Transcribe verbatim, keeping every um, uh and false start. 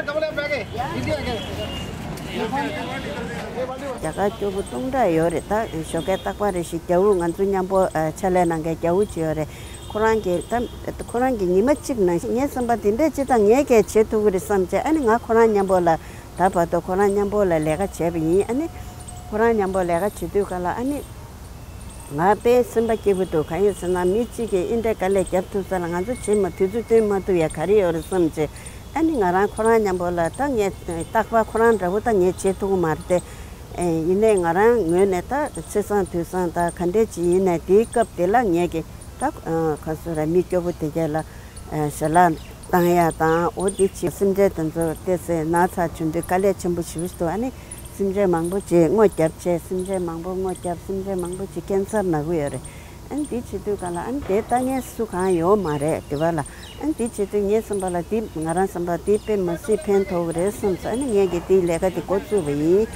རྒྱ་གར་སྐྱོ་པོ་སྟོང་ཕྲག་ཡོད་རེད། ད་ཞོགས་ཀས་རྟག་པར་རེ་ཞིག་རྒྱ་འུ་ང་ཚོ་མཉམ་པོ་ཨ་ཕྱག་ལས་གནང་མཁན་རྒྱ་འུ་ཅིག་ཡོད་རེད། ཁོ་རང་གིས་ད་ཁོ་རང་གིས་ཉི་མ་གཅིག་ནང་བཞིན་ངའི་སེམས་པ་དེ་འདྲས་ཅི་ད་ངས་གས་བྱེད་ཐུབ་ཀྱི་རེད་བསམ་བྱས། ཨ་ནི་ང་ཁོ་རང་མཉམ་པོ་ལ་ད་བར་དུ་ཁོ་རང་མཉམ་པོ་ལ་ལས་ཀ་བྱས་པ་ཡིན། ཨ་ནི་ཁོ་རང་མཉམ་པོ་ལས་ཀ་བྱེད་དུས་ག་ལ་ཨ་ནི། ང་དཔེ་སེམས་པ་སྐྱིད་པོ་འདུག་གང་ཡིན་ཟེར་ན་མི་གཅིག་གིས་ཨིན་འདྲའི་དཀའ་ལས་རྒྱབ་ཐུབ་ས་ལ་ང་ཚོ་བྱེད་མ་དུས་ཚོད་བཏོན་མ་ཐུབ་ཡ་ག་རེ་ཡོད་རེད་བསམ་བྱས། ཨ་ནི་ང་རང་ཁོ་རང་མཉམ་པོ་ལ་ད་ངས་རྟག་པར་ཁོ་རང་འདྲ་བོ་ད་ངས་བྱེད་ཐུབ་ཀྱི་མ་རེད་དེ། ཡིན་ནའི་ང་རང་ངོས་ནས་ད་ཚེས་བཟང་དུས་བཟང་ད་ག་འདྲས་ཅིག་ཡིན་ནའི་དེའི་སྐབས་དེ་ལ་ངས་ཀྱི་ད་ག་སུ་ར་མི་སྐྱོ་པོ་དེ་གས་ལ་ཞལ་ལག་བཏང་ཡ་དང་། འོ་འདི་ཅིག་སེམས་ཁྲལ་དེ་ཚོ་ཏོག་ཙམ་ན་ཚ་བྱུང་དུས་དཀའ་ལས་ཆེན་པོ་ཞེ་པོ་ཞིག་འདུག་ཨ་ནི་སེམས་ཁྲལ་མང་པོ་བྱས་སྔོ་རྒྱབ་བྱས། སེམས་ཁྲལ་མང་པོ་སྔོ་རྒྱབ། སེམས་ཁྲལ་མང་པོ་བྱས་ཀན་སར་ན་གི་ཡོད་རེད། ཨ་ནི་འདི་བྱེད་དུས་ག་ལ་ཨ་ནི་དེ་ལྟ་མཁན་སུ་གང་ཡོད་མ་རེད་དེ་བ་ལ། ཨ་ནི་འདི་བྱེད་དུས་ངའི་སེམས་པ་ལ་འདི་ང་རང་སེམས་པ་འདི་དཔེ་མ་སྲིད་ཕན་ཐོགས་ཀྱི་རེད་བསམ་སོང་། ཨ་ནི་ངས་ཀྱི་འདིའི་ལས་ཀ་འདི་འགོ་བཙུགས་པ་ཡིན།